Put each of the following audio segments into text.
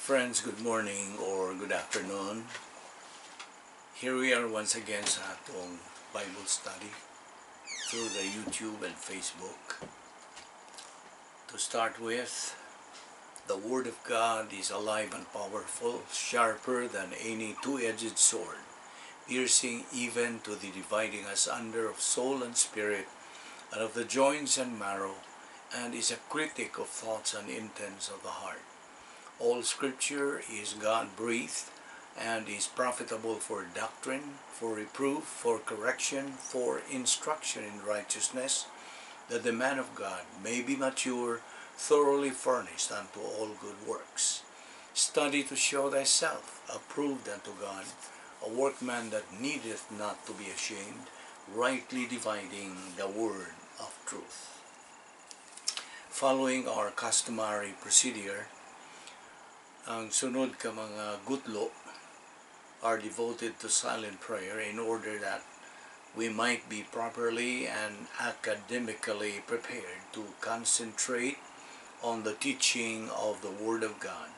Friends, good morning or good afternoon. Here we are once again sa atong Bible study through the YouTube and Facebook. To start with, the Word of God is alive and powerful, sharper than any two-edged sword, piercing even to the dividing asunder of soul and spirit, and of the joints and marrow, and is a critic of thoughts and intents of the heart. All Scripture is God-breathed and is profitable for doctrine, for reproof, for correction, for instruction in righteousness, that the man of God may be mature, thoroughly furnished unto all good works. Study to show thyself approved unto God, a workman that needeth not to be ashamed, rightly dividing the word of truth. Following our customary procedure, ang sunod ka mga gutlo are devoted to silent prayer in order that we might be properly and academically prepared to concentrate on the teaching of the Word of God.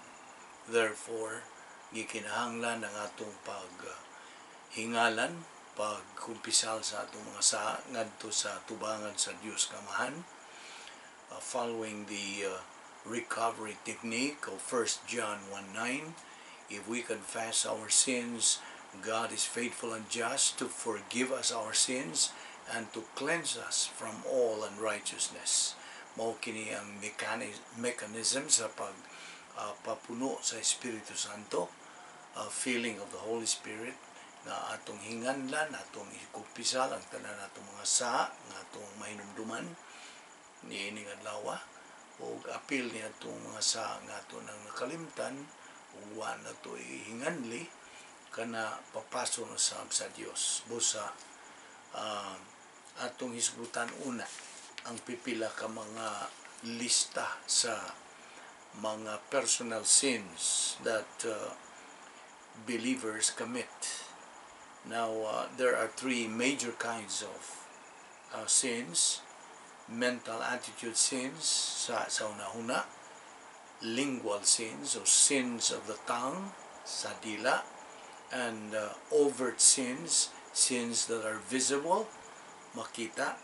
Therefore, gikinahanglan ang atong paghingalan, pagkumpisal sa atong mga saa ngadto sa tubangan sa Dios Amahan, following the recovery technique of 1 John 1:9, "If we confess our sins, God is faithful and just to forgive us our sins and to cleanse us from all unrighteousness." Mao kini ang mechanism sa pag papuno sa Espiritu Santo, filling of the Holy Spirit, nga atong hinganlan, atong ikumpisal ang tanan atong mga saa nga atong mahinumduman niining adlaw ug apil ni atong mga saa nga ato nang nakalimtan ug wa na to ihinganli kana papaso na sab sa Dios. Busa atong hisgutan una ang pipila ka mga lista sa mga personal sins that believers commit. Now, there are three major kinds of sins: mental attitude sins sa una-una, lingual sins or sins of the tongue sa dila, and overt sins, sins that are visible, makita,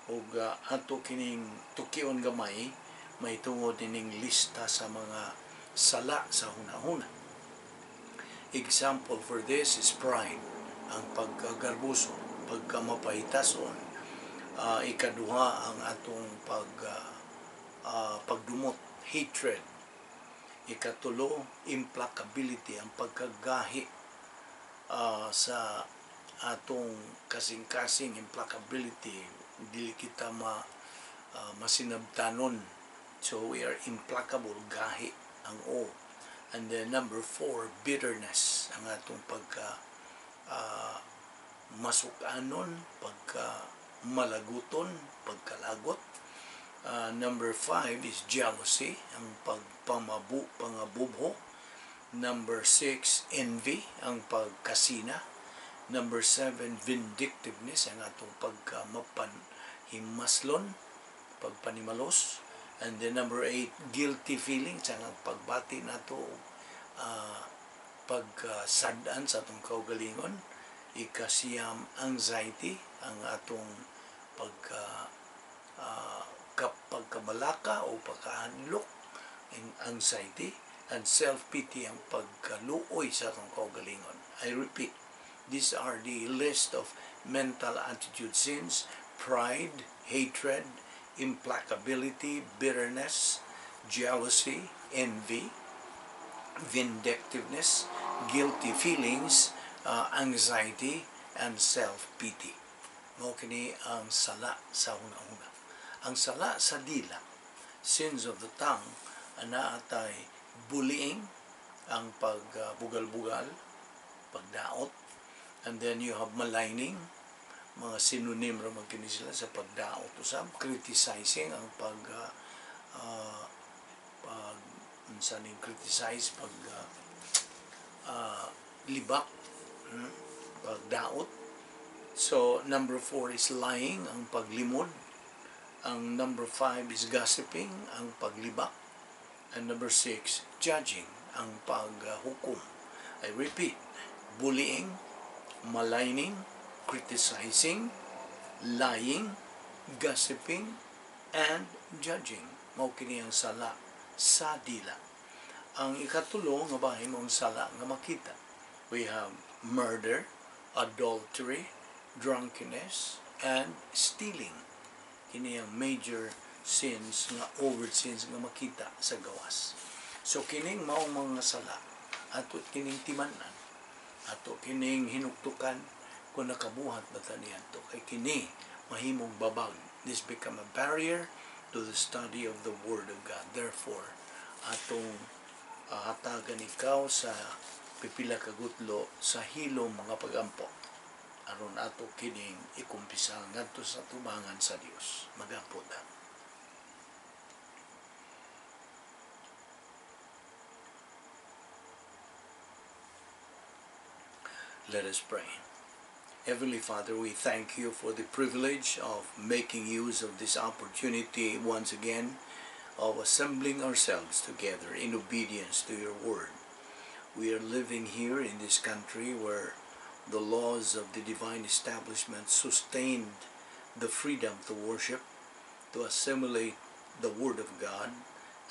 ug ato kining tukion gamay may tungod ining lista sa mga sala sa hunahuna. Example for this is pride, ang pagkagarbuso, pagkamapahitason. Ikaduha ang atong pagdumot, hatred. Ikatulo, implacability, ang pagkagahi sa atong kasing-kasing, implacability, dili kita masinabtanon. So we are implacable, gahi ang O. And then number four, bitterness, ang atong pagka masukanon, pagka malaguton, pagkalagot. Number five is jealousy, ang pagpamabu, pangabubho. Number six, envy, ang pagkasina. Number seven, vindictiveness, ang atong pagkamapanhimaslon, pagpanimalos. And then number eight, guilty feelings, ang pagbati nato pagkasad-an sa atong kaugalingon. Ikasiyam, anxiety, ang atong pagkabalaka o pagkahadlok, anxiety, and self-pity, ang pagkaluoy sa atong kaugalingon. I repeat, these are the list of mental attitude sins: pride, hatred, implacability, bitterness, jealousy, envy, vindictiveness, guilty feelings, anxiety, and self-pity. Mao kini ang sala sa una-una. Ang sala sa dila, sins of the tongue, ana atay bullying, ang pagbugal-bugal, pagdaot, and then you have maligning, mga synonym ra man kini sila sa pagdaot usab, criticizing, ang pag unsa ning criticize, pag libak, pagdaot. So number four is lying, ang paglimod. Ang number five is gossiping, ang paglibak. And number six, judging. ang paghukom. I repeat, bullying, maligning, criticizing, lying, gossiping, and judging. Mao kini ang sala sa dila. Ang ikatulo nga bahin mong sala nga makita, we have murder, adultery, drunkenness, and stealing. Kini ang major sins nga overt sins nga makita sa gawas. So kining maong mga sala, ato kining timan-an, ato kining hinuktukan kung nakabuhat ba ta niadto, kay kini mahimong babag. This become a barrier to the study of the Word of God. Therefore, atong hatagan ikaw sa pipila ka gutlo sa hilom mga pagampo aron ato kining ikumpisal ngadto sa tubangan sa Dios. Magampo ta. Let us pray. Heavenly Father, we thank you for the privilege of making use of this opportunity once again of assembling ourselves together in obedience to your word. We are living here in this country where the laws of the divine establishment sustained the freedom to worship, to assimilate the Word of God,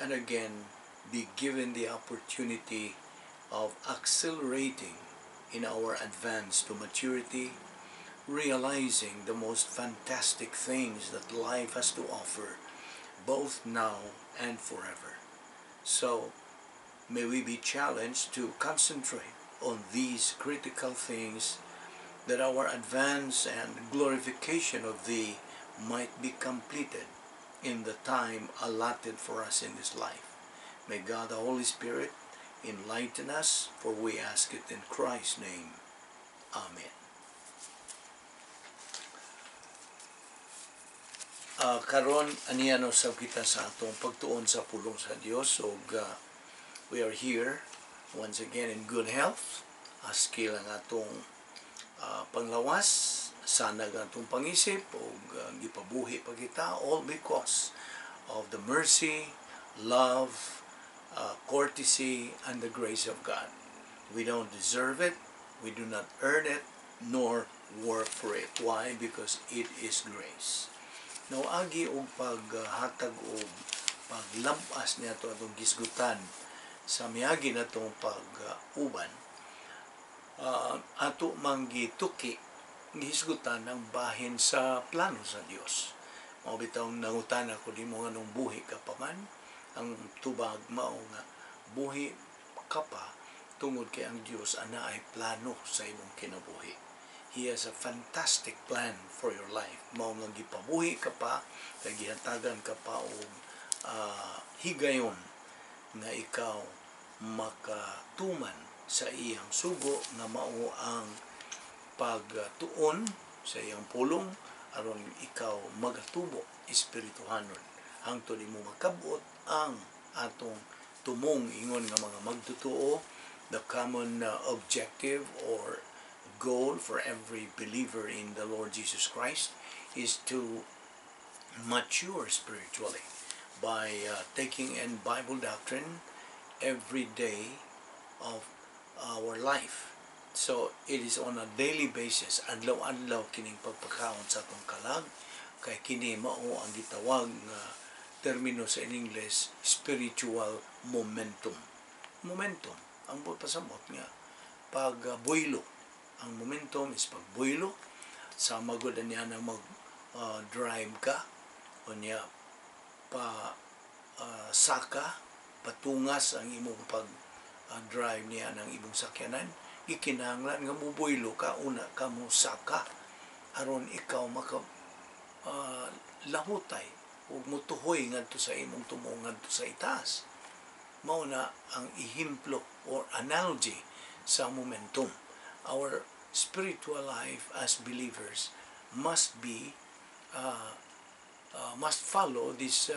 and again be given the opportunity of accelerating in our advance to maturity, realizing the most fantastic things that life has to offer, both now and forever. So, may we be challenged to concentrate on these critical things, that our advance and glorification of Thee might be completed in the time allotted for us in this life. May God the Holy Spirit enlighten us, for we ask it in Christ's name. Amen. Karon aniya no sab kita sa atong pagtuon sa pulong sa Dios, ug we are here once again in good health. Askil ang atong panglawas, sanag ang atong pangisip, ug gipabuhi pa kita, all because of the mercy, love, courtesy, and the grace of God. We don't deserve it, we do not earn it, nor work for it. Why? Because it is grace. Now, agi og paghatag og paglampas niya to atong gisgutan sa miagi na itong pag-uban, ato mang gituki gihisgutan ang bahin sa plano sa Dios. Mao bitaw nangutana ko nimo nganong buhi ka pa man, ang tubag mao nga buhi ka pa tungod kay ang Dios ana ay plano sa imong kinabuhi. He has a fantastic plan for your life. Mao nga gipabuhi ka pa, kay gihatagan ka pa og higayon nga ikaw makatuman sa iyang sugo nga mao ang pagtuon sa iyang pulong aron ikaw magatubo espirituhanon hangtod imo makabot ang atong tumong ingon nga mga magtotoo. The common objective or goal for every believer in the Lord Jesus Christ is to mature spiritually by taking in Bible doctrine every day of our life. So it is on a daily basis, adlaw-adlaw kining pagpakaon sa atong kalag, kay kini mao ang gitawag nga termino sa English, spiritual momentum. Momentum ang pasabot nga pagbuelo. Ang momentum is pagbuelo sa magod niya na mag drive ka o niya pa saka patungas ang imong pag drive niya ng imong sakyanan. Gikinahanglan nga mubuelo ka, una ka mo saka aron ikaw maka lahutay ug mutuhoy ngadto sa imong tumo ngadto sa itaas. Mao na ang ehemplo or analogy sa momentum. Our spiritual life as believers must follow this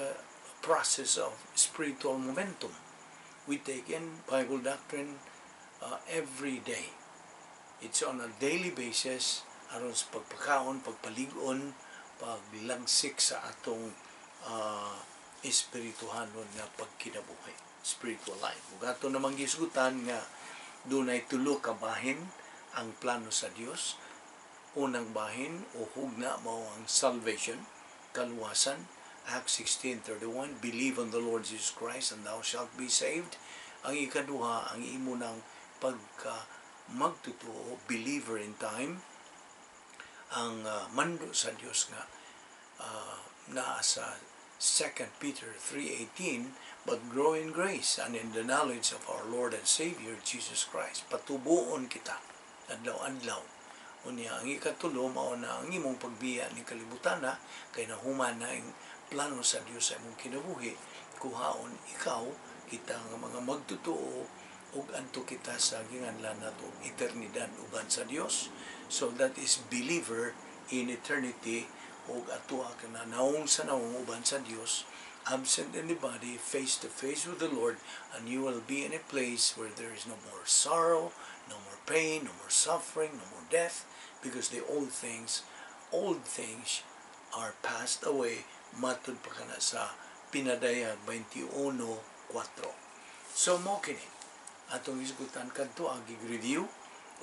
process of spiritual momentum. We take in Bible doctrine every day. It's on a daily basis aron sa pagpakaon, pagpalig-on, paglagsik sa atong espirituhanon nga pagkinabuhi. spiritual life. Ug ato namang gisgutan nga dunay tulo ka bahin ang plano sa Dios. Unang bahin o hugna mao ang salvation, kaluwasan. Acts 16:31, "Believe on the Lord Jesus Christ and thou shalt be saved." Ang ikaduha, ang imo ng pagka magtotoo, believer in time, ang mando sa Dios nga naa sa 2 Peter 3:18, "But grow in grace and in the knowledge of our Lord and Savior Jesus Christ." Patubuon kita adlaw-adlaw. Unya ang ikatulo mao na ang imong pagbiya ni kalibutana kay nahuman na ang plano sa Dios sa imong kinabuhi, kuhaon ikaw, kita nga mga magtotoo, ug adto kita sa ginganlan nato eternidad uban sa Dios. So that is believer in eternity, ug ato ka na naong sa naong uban sa Dios, absent in the body, face to face with the Lord, and you will be in a place where there is no more sorrow, no more pain, no more suffering, no more death, because the old things are passed away, matud pa kana sa Pinadayag 21:4. So mo kini atong isgutan kadto ang review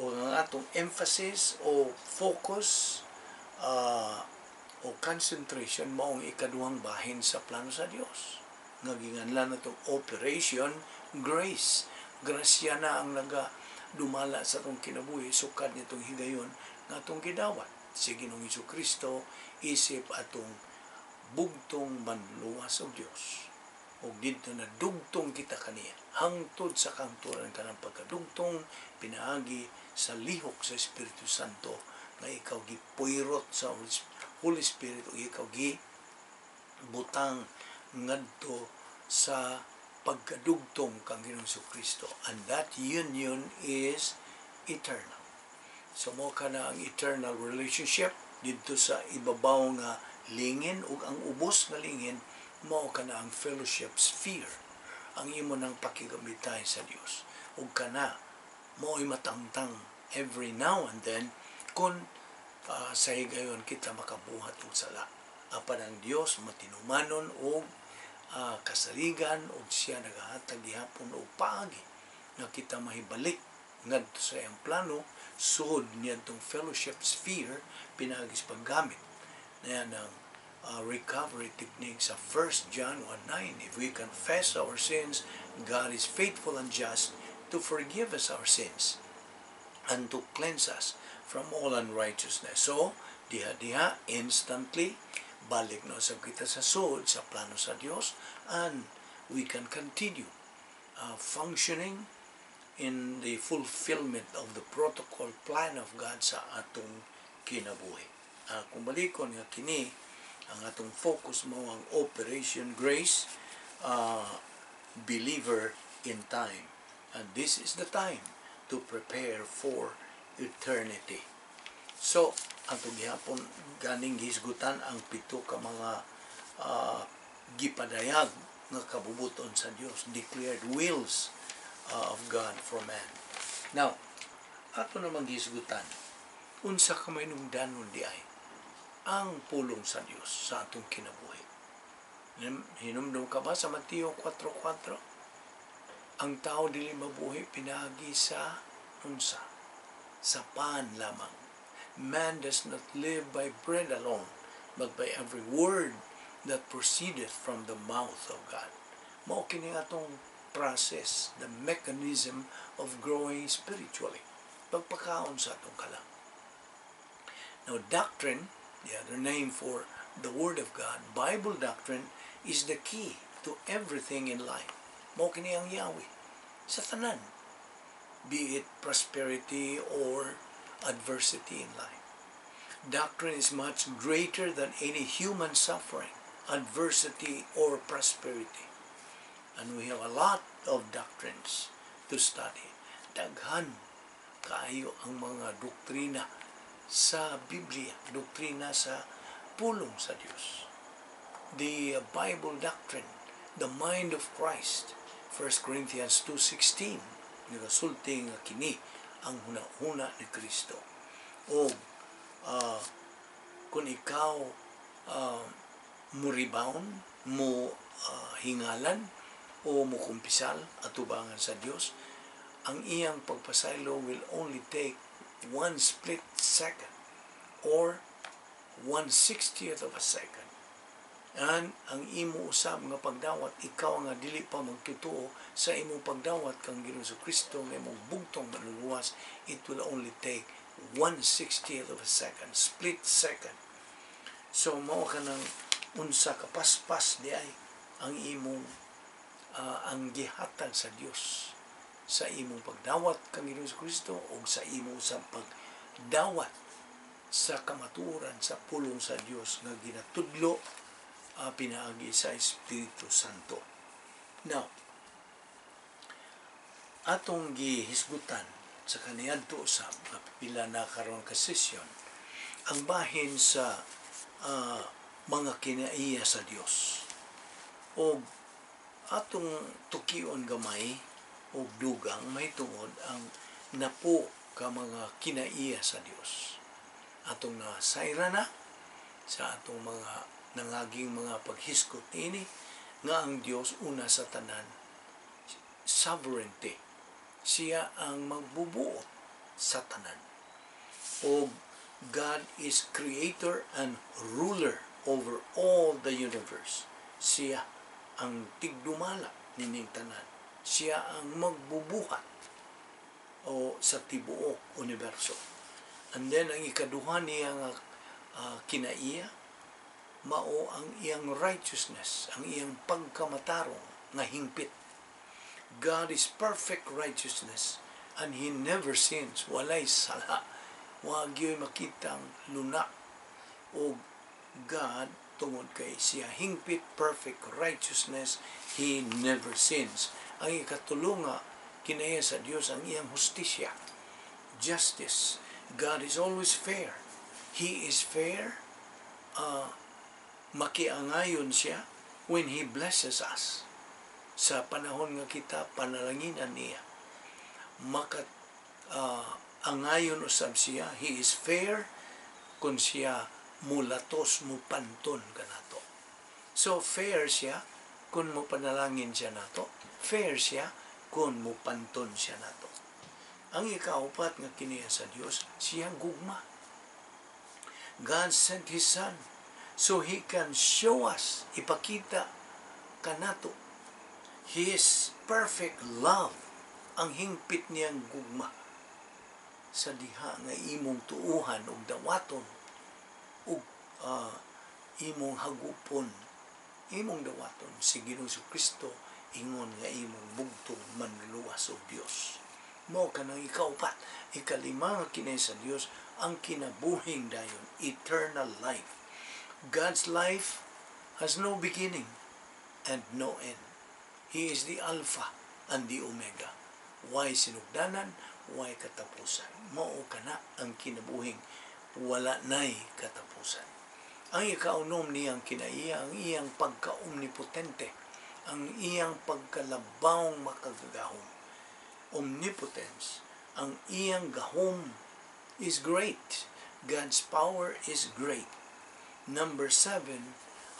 o ang atong emphasis o focus o concentration maong ikaduhang bahin sa plano sa Dios nga ginganlan natong Operation Grace. Grasya na ang naga dumala sa atong kinabuhi sukad nitong higayon nga atong gidawat si Ginoong Kristo isip atong bugtong manluwas og Dios, ug didto na dugtong kita kaniya hangtod sa kahangturan kanang pagkadugtong pinaagi sa lihok sa Espiritu Santo nga ikaw gipuyrot sa Holy Spirit ug ikaw gi butang ngadto sa pagkadugtong kang Ginoong Kristo, and that union is eternal. So mo kana ang eternal relationship didto sa ibabaw nga lingin, ug ang ubos nga lingin mao kana ang fellowship sphere, ang imo nang pakigamitay sa Dios, ug kana mo'y matangtang every now and then kung sa higayon kita makabuhat og sala. Apan ang Dios matinumanon og kasaligan, ug siya nagahatag gihapon og paagi nga kita mahibalik ngadto sa iyang plano sud niadtong fellowship sphere pinaagi sa paggamit na yan ang recovery technique sa 1 John 1:9, "If we confess our sins, God is faithful and just to forgive us our sins and to cleanse us from all unrighteousness." So, diha-diha, instantly, balik na sa kita sa sud, sa plano sa Dios, and we can continue functioning in the fulfillment of the protocol plan of God sa atong kinabuhi. Kung balikon nga kini, ang atong focus mo ang Operation Grace, believer in time. And this is the time to prepare for eternity. So, ato gihapon ganing hisgutan ang pito ka mga gipadayag nga kabubuton sa Dios, declared wills of God for man. Now, ato namang hisgutan unsa ka mainungdanon di ay ang pulong sa Dios sa atong kinabuhi. Hinumdum ka ba sa Mateo 4:4? Ang tao dili mabuhi pinaagi sa unsa? Sa pan lamang. "Man does not live by bread alone, but by every word that proceedeth from the mouth of God." Mao kini atong process, the mechanism of growing spiritually. Pagpakaon sa atong kalam. Now, doctrine, the other name for the Word of God, Bible doctrine, is the key to everything in life. Mao kini ang yawi sa tanan, be it prosperity or adversity in life. Doctrine is much greater than any human suffering, adversity, or prosperity. And we have a lot of doctrines to study. Daghan kaayo ang mga doktrina sa Biblia, doktrina sa pulong sa Dios. The Bible doctrine, the mind of Christ, 1 Corinthians 2:16, nagasulti nga kini ang huna-huna ni Kristo. O kung ikaw mo rebound, mo hingalan, o mukumpisal atubangan sa Dios, ang iyang pagpasaylo will only take one split second or 1/60th of a second. And ang imo usab nga pagdawat, ikaw nga dili pa magtutuo sa imong pagdawat kang Ginoong Kristo nga imong bugtong manluluwas, it will only take 1/60th of a second, split second. So mao ka ng unsa ka paspas diay ang imong ang gihatag sa Dios sa imong pagdawat kang Ginoong Kristo o sa imong sa pagdawat sa kamatuoran sa pulong sa Dios nga ginatudlo pinaagi sa Espiritu Santo. Now, atong gihisgutan sa kaniadto usab nga pila na karon ka session ang bahin sa mga kinaiya sa Dios. O atong tukion gamay og dugang mahitungod ang napo ka mga kinaiya sa Dios. Atong nasayra na sa atong mga nangaging mga paghisgot niini nga ang Dios, una sa tanan, sovereignty. Siya ang magbubuot sa tanan. O God is creator and ruler over all the universe. Siya ang tigdumala nining tanan. Siya ang magbubuhat o sa tibuok universo. And then ang ikaduha niya nga kinaiya mao ang iyang righteousness, ang iyang pagkamatarong nga hingpit. God is perfect righteousness and He never sins. Walay sala. Wa gyoy makitang luna o God, tungod kay siya hingpit, perfect righteousness, He never sins. Ang ikatulo nga kinaiya sa Dios, ang iyang hustisya, justice. God is always fair. He is fair. Makiangayon siya when He blesses us. Sa panahon nga kita panalanginan niya, maka angayon usab siya. He is fair kung siya mulatos, mupanton kanato. So fair siya kung mo panalangin siya nato, fair siya kung mupanton siya nato. Ang ikaupat nga kinaiya sa Dios, siyang gugma. God sent His Son so He can show us, ipakita kanato His perfect love, ang hingpit niyang gugma, sa diha nga imong tuuhan ug dawaton ug imong hagupon, imong dawaton si Ginoong Kristo ingon nga imong bugtong manluluwas og Dios. Mao kanang ikaupat. Ikalima nga kinaiya sa Dios, ang kinabuhing dayon, eternal life. God's life has no beginning and no end. He is the Alpha and the Omega. Way sinugdanan, way katapusan. Mao kana ang kinabuhing wala nay katapusan. Ang ikaunom niyang kinaiya, ang iyang pagka-omnipotente, ang iyang pagkalabawng makagagahom. Omnipotence, ang iyang gahom is great. God's power is great. Number 7,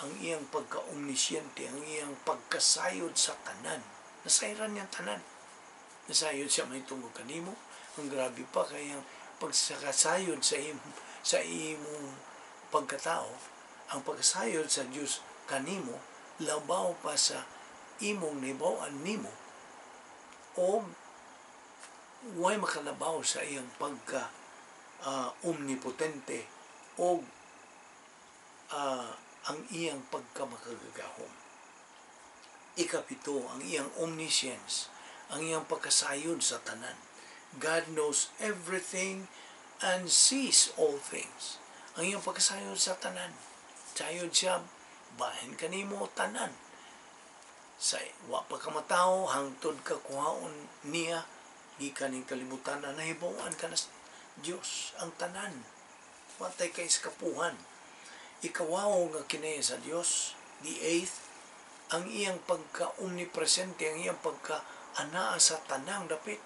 ang iyang pagka-omnisciente, ang iyang pagkasayod sa tanan. Nasayran niyang tanan. Nasayod siya mahitungod kanimo. Ang grabe pa kayang pagsakasayod sa imong pagkatao, ang pagkasayod sa Dios kanimo labaw pa sa imong nahibaw-an nimo o way makalabaw sa iyang pagka omnipotente o ang iyang pagkamakagagahom. Ikapito, ang iyang omniscience, ang iyang pagkasayod sa tanan. God knows everything and sees all things. Ang iyang pagkasayod sa tanan. Sayod siya, bahin kanimo tanan. Sa wa pa ka matawo, hangtod ka kuhaon niya, gikan ning kalibutan na nahibaw-an ka na sa Dios ang tanan. Watay kay iskapuhan. Ikawaw nga kinaiya sa Dios, the eighth, ang iyang pagka-omnipresente, ang iyang pagka-anaa sa tanang dapit.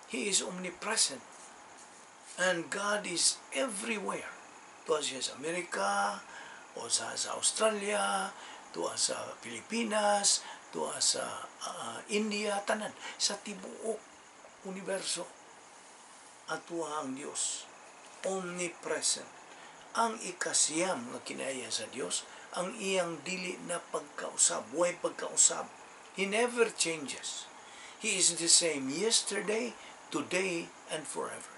He is omnipresent. And God is everywhere. Tuwa siya sa Amerika, o sa Australia, tuwa sa Pilipinas, Tuwa sa India, tanan sa tibuok universo atuwa ang Dios, omnipresent. Ang ikasiyam nga kinaiya sa Dios, ang iyang dili na pagkausab, way pagkausab. He never changes. He is the same yesterday, today, and forever.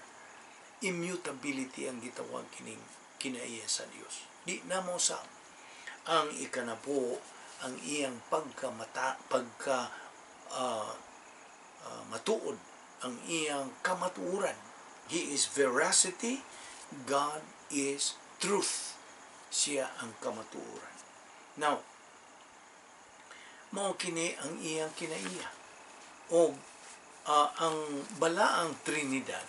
Immutability ang gitawag kining kinaiya sa Dios. Di na mausab. Ang ikanapo, ang iyang pagkamata, pagka matuod, ang iyang kamatuoran. He is veracity. God is truth. Siya ang kamatuoran. Now, mao kini ang iyang kinaiya. O ang balaang Trinidad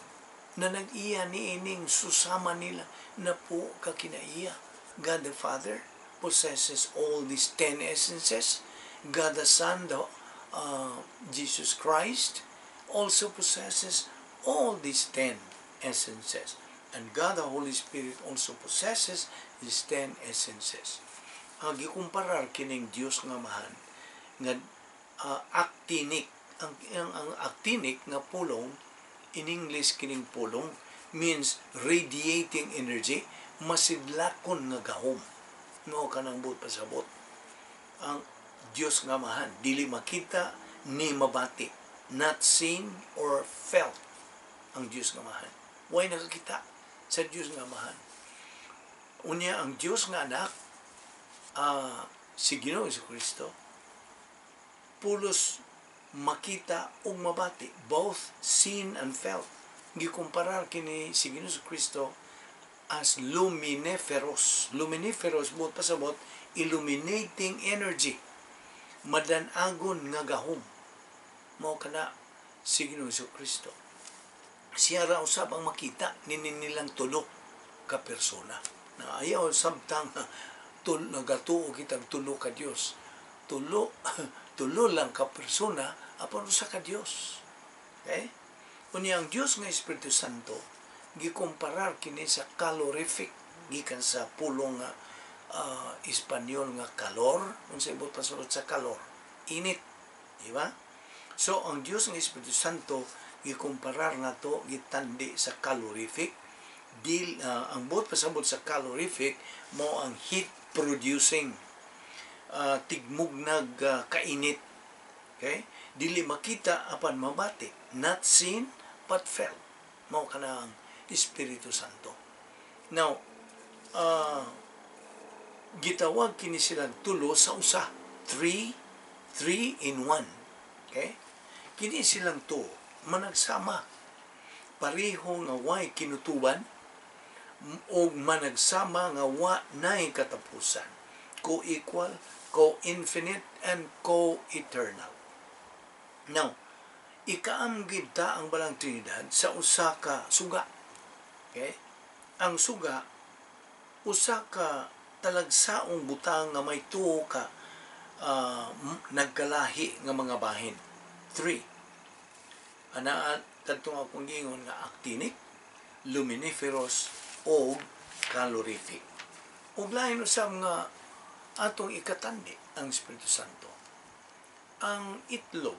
na nag-iya niining susama nila na po ka kinaiya. God the Father possesses all these 10 essences. God the Son, the Jesus Christ, also possesses all these 10 essences. And God the Holy Spirit also possesses these 10 essences. Gikumparar kining Dios nga Amahan nga actinic. Ang actinic nga pulong, in English kining pulong means radiating energy, masidlakon nga gahom. No kanang buot pasabot. Ang Dios nga Amahan dili makita ni mabati, not seen or felt ang Dios nga Amahan. Way nakakita sa Dios nga Amahan. Unya ang Dios nga Anak, si Ginoo Kristo, pulos makita ug mabati, both seen and felt. Gikumparar kini si Ginoo Kristo as luminiferous. Luminiferous, buot pasabot, illuminating energy, madanagon nga gahom. Mao kana si Ginoo Kristo. Siya ra usab ang makita nini nilang tulo ka persona. Na ayaw samtang nagatuo kitang tulo ka Dios. Tulo tulo lang ka persona apan usa ka Dios. Okay? Unya ang Dios nga Espiritu Santo gikumparar kini sa calorific, gikan sa pulong nga Espanyol nga calor. Unsa ibot pasulot sa calor? Init, di ba? So ang Dios nga Espiritu Santo gikumparar nato, gitandi sa calorific. Dil ang buot pasabot sa calorific mo ang heat producing, tigmugnag kainit. Okay? Dili makita apan mabati, not seen but felt. Mao kana ang Espiritu Santo. Now, gitawag kini silang tulo sa usa, three, three in one. Okay? Kini silang tuo managsama, pareho nga way kinutuban og managsama nga wa nay katapusan, co-equal, co-infinite, and co-eternal. Now, ikaamgid ta ang Balang Trinidad sa usa ka suga. Okay? Ang suga, usa ka talagsaong butang nga may tuo ka nagkalahi nga mga bahin. Three. Ana kadtong akong giingon nga actinic, luminiferous, o calorific. Ug lain usab nga atong ikatandi ang Espiritu Santo. Ang itlog,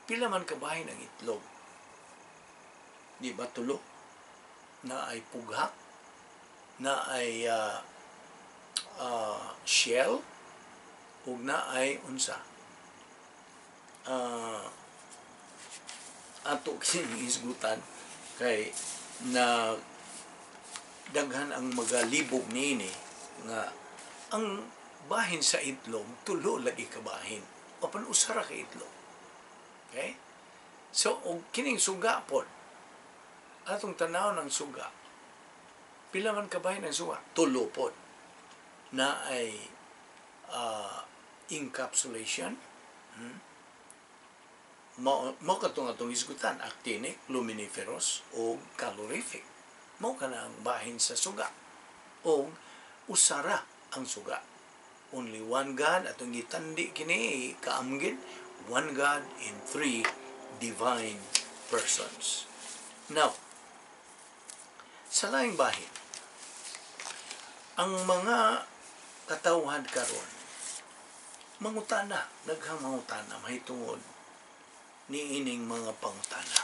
pila man kabahin ang itlog? Di ba tulo? Na ay pughak, na ay shell, ug na ay unsa. Ato kining hisgutan kay na daghan ang magalibog niini nga ang bahin sa itlog tulo lagi ka bahin apan usa ra ka itlog. Okay? So og kining suga pod, atong tanaw ng suga, pila man ka bahin ang suga? Tulo pod. Na ay encapsulation. Mao katong atong hisgutan, actinic, luminiferous o calorific. Mao kana ang bahin sa suga. O usara ang suga. Only one God, atong gitandi kini kaamgid, one God in three divine persons. Now, sa laing bahin, ang mga katawhan karon Mangutana, daghang mangutana mahitungod niining mga pangutana.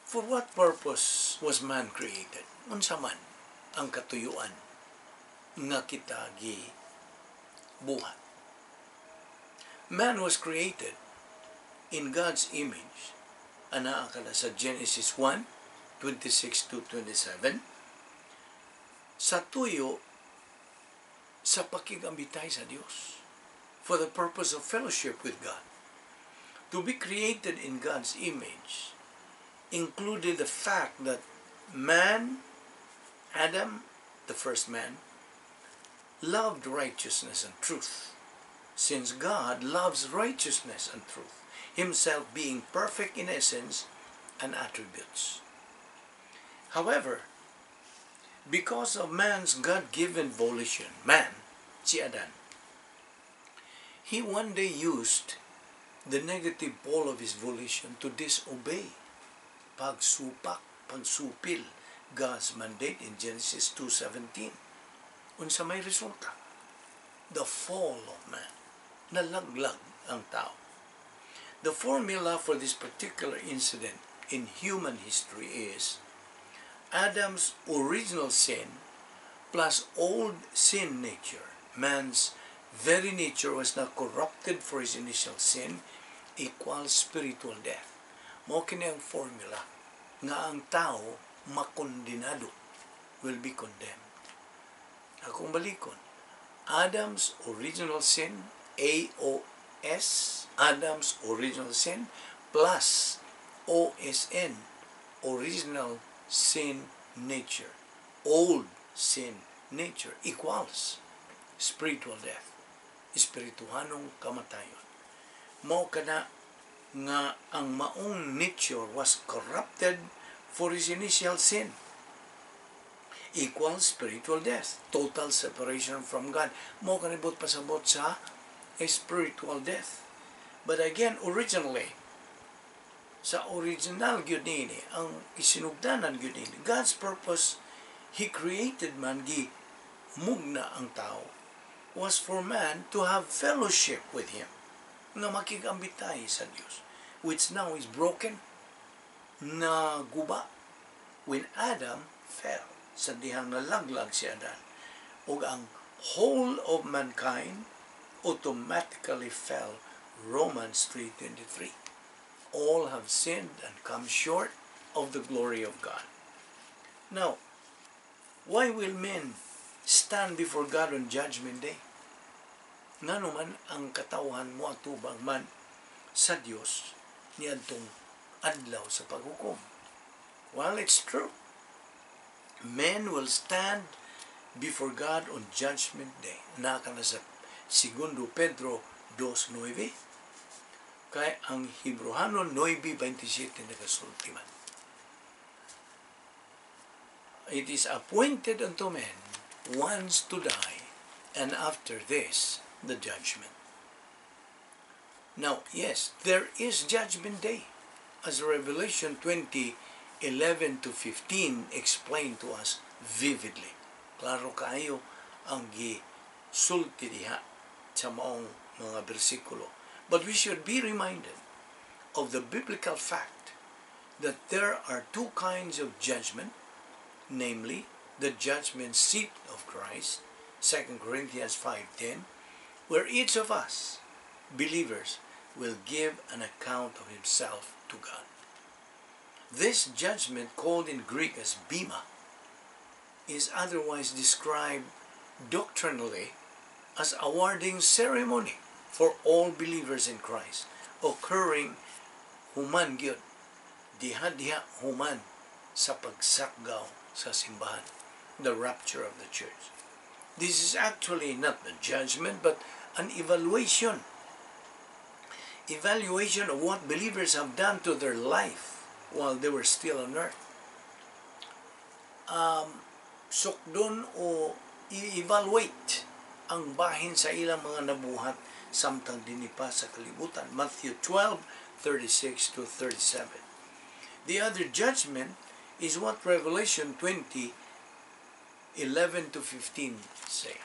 For what purpose was man created? Unsa man ang katuyuan nga kita gi buhat? Man was created in God's image. Anaa kana sa Genesis 1:26 to 27. Sa tuyo sa pakigambitay sa Dios, for the purpose of fellowship with God. To be created in God's image included the fact that man, Adam, the first man, loved righteousness and truth, since God loves righteousness and truth, himself being perfect in essence and attributes. However, because of man's God-given volition, man, si Adan, he one day used the negative pole of his volition to disobey, pagsupak, pagsupil, God's mandate in Genesis 2:17. Unsa may resulta? The fall of man. Nalaglag ang tao. The formula for this particular incident in human history is Adam's original sin plus old sin nature. Man's very nature was now corrupted for his initial sin, equals spiritual death. Mao kini ang formula nga ang tao makondinado, will be condemned. Akong balikon, Adam's original sin, AOS, Adam's original sin, plus OSN, original sin nature, old sin nature, equals spiritual death, espirituhanong kamatayon. Mao kana nga ang maong nature was corrupted for his initial sin equals spiritual death, total separation from God. Mao kanibot pasabot sa spiritual death. But again, originally, sa original gyud nini, ang isinugdanan gyud nini, God's purpose, He created man, gi mugna ang tao, was for man to have fellowship with Him, nga makigambitay sa Dios, which now is broken, na guba, when Adam fell, sa dihang nalaglag si Adan, ug ang whole of mankind automatically fell. Romans 3:23. All have sinned and come short of the glory of God. Now, why will men stand before God on Judgment Day? Ngano man ang katawhan mo atubang man sa Dios niadtong adlaw sa paghukom? Well, it's true. Men will stand before God on Judgment Day. Naa kana sa Segundo Pedro 2.9. Kay ang Hebreohanon 9.27 nagasulti man. It is appointed unto men once to die, and after this, the judgment. Now, yes, there is Judgment Day, as Revelation 20:11 to 15 explain to us vividly. Klaro kaayo ang gisulti diha sa maong mga bersikulo. But we should be reminded of the biblical fact that there are two kinds of judgment, namely the judgment seat of Christ, 2 Corinthians 5:10, where each of us, believers, will give an account of himself to God. This judgment, called in Greek as bema, is otherwise described doctrinally as awarding ceremony for all believers in Christ, occurring human gyud, diha-diha human sa pagsakgaw sa simbahan, the rapture of the church. This is actually not the judgment, but an evaluation. Evaluation of what believers have done to their life while they were still on earth. Sukdon o i-evaluate ang bahin sa ilang mga nabuhat samtang dinhi pa sa kalibutan. Matthew 12:36 to 37. The other judgment is what Revelation 20:11 to 15 say.